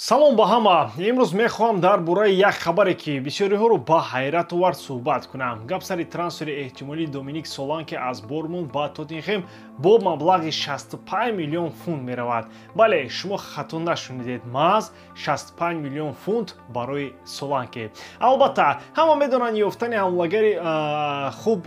Салом ба ҳама. Имрӯз мехоҳам дар бораи як хабаре, ки бисёриҳоро ба ҳайрат овард, суҳбат кунам. Гап сари трансфери эҳтимолии Доминик Соланке аз Бормунд ба Тоттенхем бо маблағи 65 миллион фунт меравад. Бале, шумо хато нашунидед, маҳз 65 миллион фунт барои Соланке. Албатта, ҳама медонанд, ёфтани ҳамлагари хуб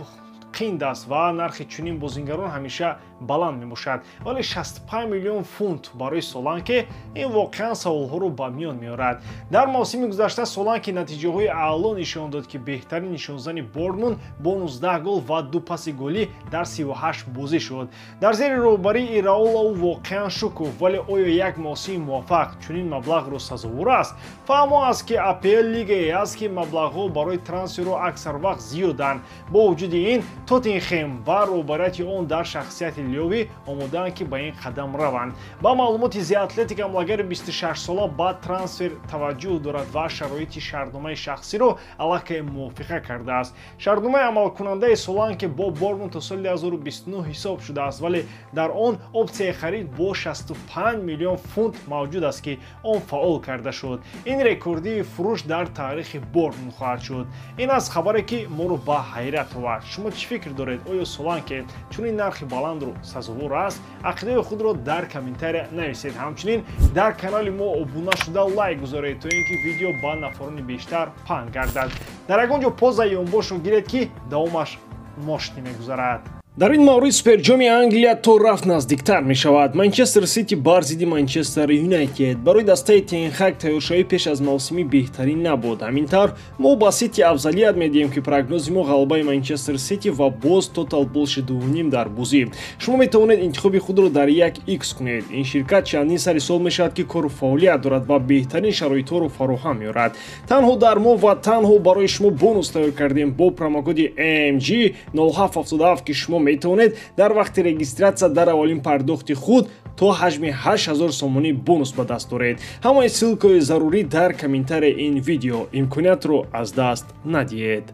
қинд аст ва нархи чунин бозингарон ҳамеша баланд мебошад, вале 65 миллион фунт барои Соланке, ин воқеан саволҳоро ба миён меорад. Дар мавсими гузашта Соланке натиҷаҳои аъло нишон дод, ки беҳтарин нишонзани Бормунд бо 19 гол ва 2 паси голӣ дар 38 бозӣ шуд. Дар зери роҳбарии Ираола ӯ воқеан шукуфт, вале оё як мавсими муваффақ чунин маблағро сазовор аст? Фаҳмо аст, ки АПЛ лигае аст, ки маблағҳо барои трансферро аксар вақт зиёданд. Бо вуҷуди ин, Тоттенхем ва роҳбарияти он дар шахсияти Лёви омодаанд, ки ба ин қадам раванд. Ба маълумоти The Athletic, ҳамлагари 26сола ба трансфер таваҷҷӯҳ дорад ва шароити шартномаи шахсиро аллакай мувофиқа кардааст. Шартномаи амалкунандаи Соланке бо Бормунд то соли 2029 ҳисоб шудааст, вале дар он опсияи харид бо 65 миллион фунт мавҷуд аст, ки он фаъол карда шуд. Ин рекордии фурӯш дар таърихи Бормунд хоҳад шуд. Ин аст хабаре, ки моро ба ҳайрат овард. Шумо чӣ фикр доред? Оё Соланке чунин нархи баландро сазовор аст? Ақидаи худро дар комментария нависед. Ҳамчунин дар канали мо обуна шуда, лайк гузоред, то ин ки видео ба нафарони бештар паҳн гардад. Дар ягон ҷо поза ёнбошро гиред, ки давомаш мошинӣ мегузарад. Дар ин маврид суперҷоми Англия то рафт наздиктар мешавад. Манчестер Сити бар зидди Манчестер Юнайтед. Барои дастаи Тенхак тайёршавӣ пеш аз мавсимӣ беҳтарин набуд. Ҳамин тавр, мо ба Сити афзалият медиҳем, ки прогнози мо ғалабаи Манчестер Сити ва боз тотал больше 2,5 дар бозӣ. Шумо метавонед интихоби худро дар як X кунед. Ин ширкат чандин сари сол мешавад, ки кору фаъолият дорад ва беҳтарин шароитҳоро фароҳам меорад. Танҳо дар мо ва танҳо барои шумо бонус тайёр кардем бо промокоди AMG 0777, ки шумо метавонед дар вақти регистрация дар аввалин пардохти худ то ҳаҷми 8000 сомонӣ бонус ба даст доред. Ҳамаи ссылкаҳои зарурӣ дар комментарияи ин видео. Имкониятро аз даст надиҳед.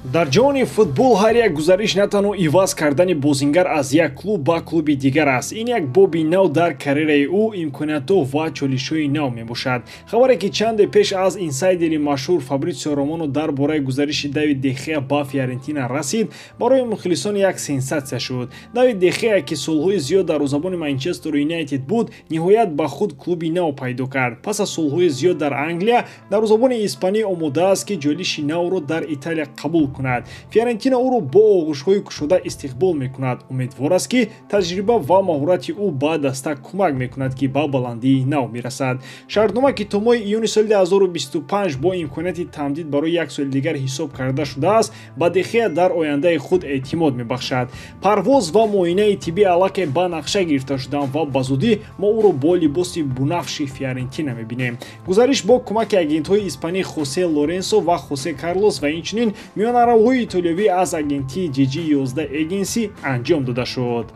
Дар ҷаҳони футбол ҳар як гузариш на танҳо иваз кардани бозингар аз як клуб ба клуби дигар аст. Ин як боби нав дар карьераи ӯ, имкониятҳо ва чолишҳои нав мебошад. Хабаре, ки чанде пеш аз инсайдери машҳур Фабритсио Романо дар бораи гузариши Давид Дехеа ба Фиорентина расид, барои мухлисон як сенсатсия шуд. Давид Дехеа, ки солҳои зиёд дарвозабони Манчестер Юнайтед буд, ниҳоят ба худ клуби нав пайдо кард. Пас аз солҳои зиёд дар Англия, дарвозабони испанӣ омода аст, ки ҷолиши навро дар Италия қабул кунад. Фиорентина ӯро бо оғӯшҳои кушода истиқбол мекунад, умедвор аст, ки таҷриба ва маҳорати ӯ ба даста кӯмак мекунад, ки ба баландии нав мирасад. Шартнома, ки то моҳи июни соли 2025 бо имконияти тамдид барои як соли дигар ҳисоб карда шудааст, ба Дехеа дар ояндаи худ эътимод мебахшад. Парвоз ва муоинаи тиббӣ аллакай ба нақша гирифта шуданд ва ба зудӣ мо ӯро бо либоси бунафши Фиорентина мебинем. Гузариш бо кӯмаки агентҳои испанӣ Хосе Лоренсо ва Хосе Карлос ва инчунин миёнаравҳои итолиёвӣ аз агентии GG 11 Agency анҷом дода шуд.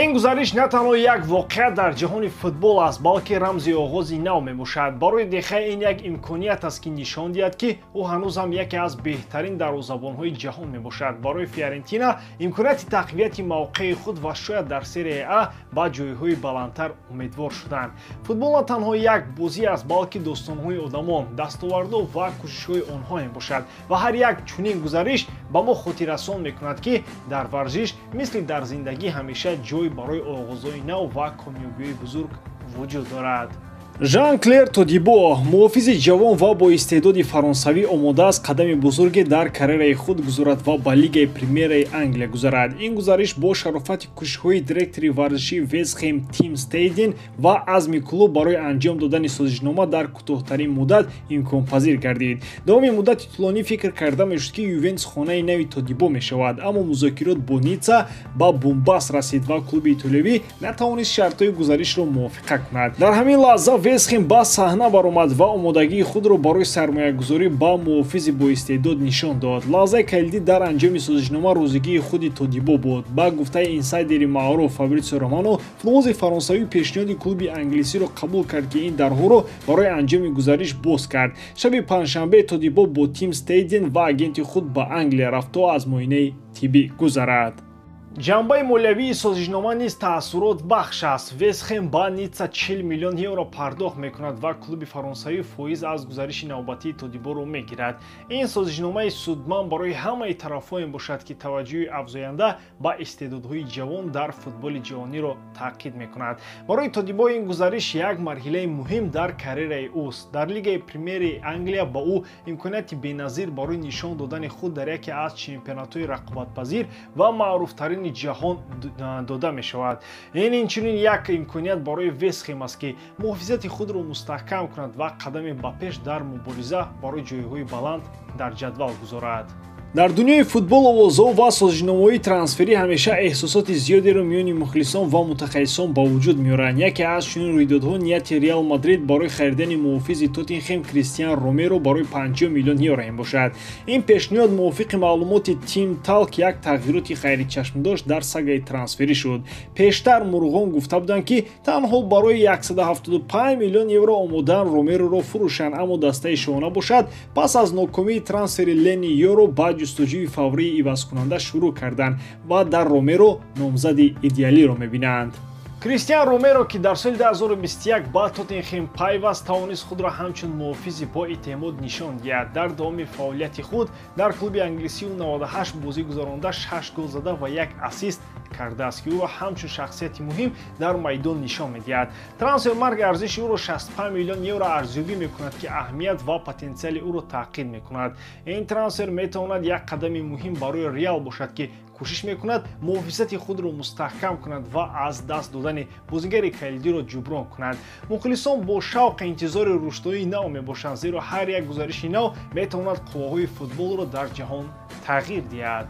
Ин гузариш на танҳо як воқеа дар ҷаҳони футбол аст, балки рамзи оғози нав мебошад. Барои Дехеа ин як имконият аст, ки нишон диҳад, ки ӯ ҳанӯз ҳам яке аз беҳтарин дарвозабонҳои ҷаҳон мебошад. Барои Фиорентина имконияти тақвияти мавқеи худ ва шояд дар Серияи А ба ҷойҳои баландтар умедвор шуданд. Футбол на танҳо як бозӣ аст, балки достонҳои одамон, дастовардҳо ва кӯшишҳои онҳо мебошад ва ҳар як чунин гузариш ба мо хотиррасон мекунад, ки дар варзиш, мисли дар зиндагӣ, ҳамеша ҷой барои оғозҳои нав ва комёбиҳои бузург вуҷуд дорад. Жан Клер Тодибо, муҳофизи ҷавон ва бо истеъдоди фаронсавӣ, омода аст қадами бузурге дар карьераи худ гузорад ва ба Лигаи Премьераи Англия гузарад. Ин гузариш бо шарофати кӯшишҳои директори варзишии Вестхем Тим Стейдин ва азми клуб барои анҷом додани созишнома дар кӯтоҳтарин муддат имконпазир гардид. Давоми муддати тӯлонӣ фикр карда мешуд, ки Ювентус хонаи нави Тодибо мешавад, аммо музокирот бо Ницца ба бунбаст расид ва клуби итолиёвӣ натавонист шартҳои гузаришро мувофиқа кунад. Дар ҳамин лаҳза Вестхем ба саҳна баромад ва омодагии худро барои сармоягузорӣ ба муҳофизи боистеъдод нишон дод. Лаҳзаи калидӣ дар анҷоми созишнома розигии худи Тодибо буд. Ба гуфтаи инсайдери маъруф Фабритсио Романо, футболбози фаронсавӣ пешниҳоди клуби англисиро қабул кард, ки ин дарҳоро барои анҷоми гузариш боз кард. Шаби панҷшанбе Тодибо бо Тим Стейден ва агенти худ ба Англия рафт, то аз муоинаи тиббӣ гузарад. Ҷанбаи молиявии созишнома низ таассурот бахш аст. Вест Ҳем ба Ницца 40 миллион евро пардохт мекунад ва клуби фаронсавӣ фоиз аз гузариши навбатии Тодиборо мегирад. Ин созишномаи судманд барои ҳамаи тарафҳо мебошад, ки таваҷҷӯҳи афзоянда ба истеъдодҳои ҷавон дар футболи ҷаҳониро таъқид мекунад. Барои Тодибо ин гузариш як марҳилаи муҳим дар карьераи ӯст. Дар Лигаи Премьери Англия ба ӯ имконияти беназир барои нишон додани худ дар яке аз чемпионатҳои рақобатпазир ва маъруфтарини ҷаҳон дода мешавад. Ин инчунин як имконият барои Вест Ҳем аст, ки муҳофизати худро мустаҳкам кунад ва қадаме ба пеш дар мубориза барои ҷойҳои баланд дар ҷадвал гузорад. Дар дунёи футбол овозҳо ва созишномаҳои трансферӣ ҳамеша эҳсосоти зиёдеро миёни мухлисон ва мутахассисон ба вуҷуд меоранд. Яке аз чунин рӯйдодҳо нияти Реал Мадрид барои харидани муҳофизи Тоттенхем Кристиан Ромеро барои 50 миллион евро мебошад. Ин пешниҳод мувофиқи маълумоти Тим Талк як тағйироти ғайричашмдошт дар сагаи трансферӣ шуд. Пештар мурғон гуфта буданд, ки танҳо барои 175 миллион евро омодаанд Ромероро фурӯшанд, аммо дастаи шоҳона бошад пас аз нокомии трансфери Лени Ёро ба ҷустуҷӯи фаврии ивазкунанда шурӯъ карданд ва дар Ромеро номзади идеалиро мебинанд. Кристиан Ромеро, ки дар соли 2021 ба Тоттенхем пайваст, тавонист худро ҳамчун муҳофизи боэътимод нишон диҳад. Дар давоми фаъолияти худ дар клуби англисӣ ӯ 98 бозӣ гузаронда, 6 гол зада ва як ассист кардааст, ки ӯро ҳамчун шахсияти муҳим дар майдон нишон медиҳад. Трансфермарк арзиши ӯро 65 миллион евро арзёбӣ мекунад, ки аҳамият ва потенсиали ӯро таъқид мекунад. Ин трансфер метавонад як қадами муҳим барои Реал бошад, ки кӯшиш мекунад муҳофизати худро мустаҳкам кунад ва аз даст додани бозигари калидиро ҷуброн кунад. Мухлисон бо шавқ интизори рушдҳои нав мебошанд, зеро ҳар як гузариши нав метавонад қувваҳои футболро дар ҷаҳон тағйир диҳад.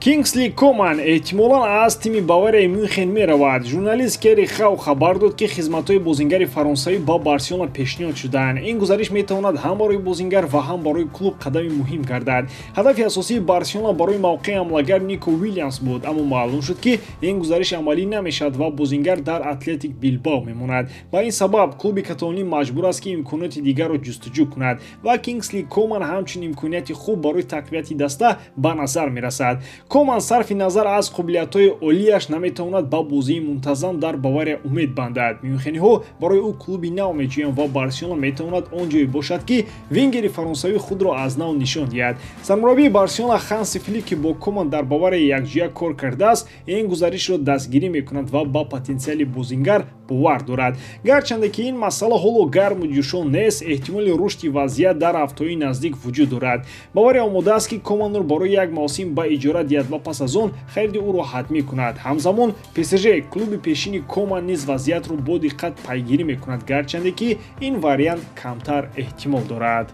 Кингсли Коман эҳтимолан аз тими Баварияи Мюнхен меравад. Журналист Керри Хау хабар дод, ки хизматҳои бозингари фаронсавӣ ба Барселона пешниҳод шудаанд. Ин гузариш метавонад ҳам барои бозингар ва ҳам барои клуб қадами муҳим гардад. Ҳадафи асосии Барселона барои мавқеи ҳамлагар Нико Вилямс буд, аммо маълум шуд, ки ин гузариш амалӣ намешавад ва бозингар дар Атлетик Билбао мемонад. Ба ин сабаб клуби каталонӣ маҷбур аст, ки имконоти дигарро ҷустуҷӯ кунад ва Кингсли Коман ҳамчун имконияти хуб барои тақвияти даста ба назар мерасад. Коман сарфи назар аз қобилиятҳои олияш наметавонад ба бозии мунтазам дар Бавария умед бандад. Мюнхениҳо барои ӯ клуби нав меҷӯянд ва Барселона метавонад он ҷое бошад, ки вингери фаронсавӣ худро аз нав нишон диҳад. Сармураббии Барселона Ханси Флик, ки бо Коман дар Бавария якҷоя кор кардааст, ин гузаришро дастгирӣ мекунад ва ба потенсиали бозингар бовар дорад. Гарчанде ки ин масъала ҳоло гарму ҷӯшон нест, эҳтимоли рушди вазъият дар ҳафтаҳои наздик вуҷуд дорад. Бавария омода аст, ки Команро барои як мавсим ба иҷора диҳад ва пас аз он хариди ӯро ҳатмӣ кунад. Ҳамзамон ПСЖ, клуби пешини Коман, низ вазъиятро бо диққат пайгирӣ мекунад, гарчанде ки ин вариант камтар эҳтимол дорад.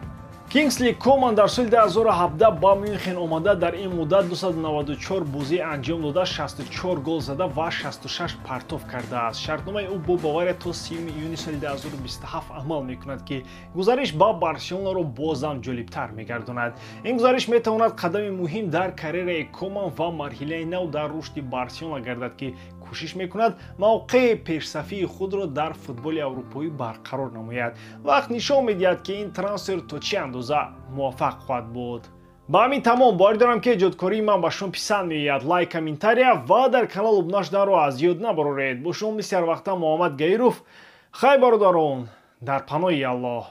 Кингсли Коман дар соли 2017 ба Мюнхен омада, дар ин муддат 294 бозӣ анҷом дода, 64 гол зада ва 66 партов кардааст. Шартномаи ӯ бо Бавария то 30 июни соли 2027 амал мекунад, ки гузариш ба Барселонаро бозам ҷолибтар мегардонад. Ин гузариш метавонад қадами муҳим дар карьераи Коман ва марҳилаи нав дар рушди Барселона гардад, ки кӯшиш мекунад мавқеи пешсафии худро дар футболи аврупоӣ барқарор намояд. Вақт нишон медиҳад, ки ин трансфер то чӣ андоза муваффақ хоҳад буд. Ба ҳамин тамом. Боварӣ дорам, ки эҷодкории ман ба шумо писанд меояд. Лайк, комментария ва дар канал обуна шуданро аз ёд набароред. Бо шумо мисли ҳарвақта Муҳаммад Гаиров. Хай, бародарон, дар паноҳи Аллоҳ.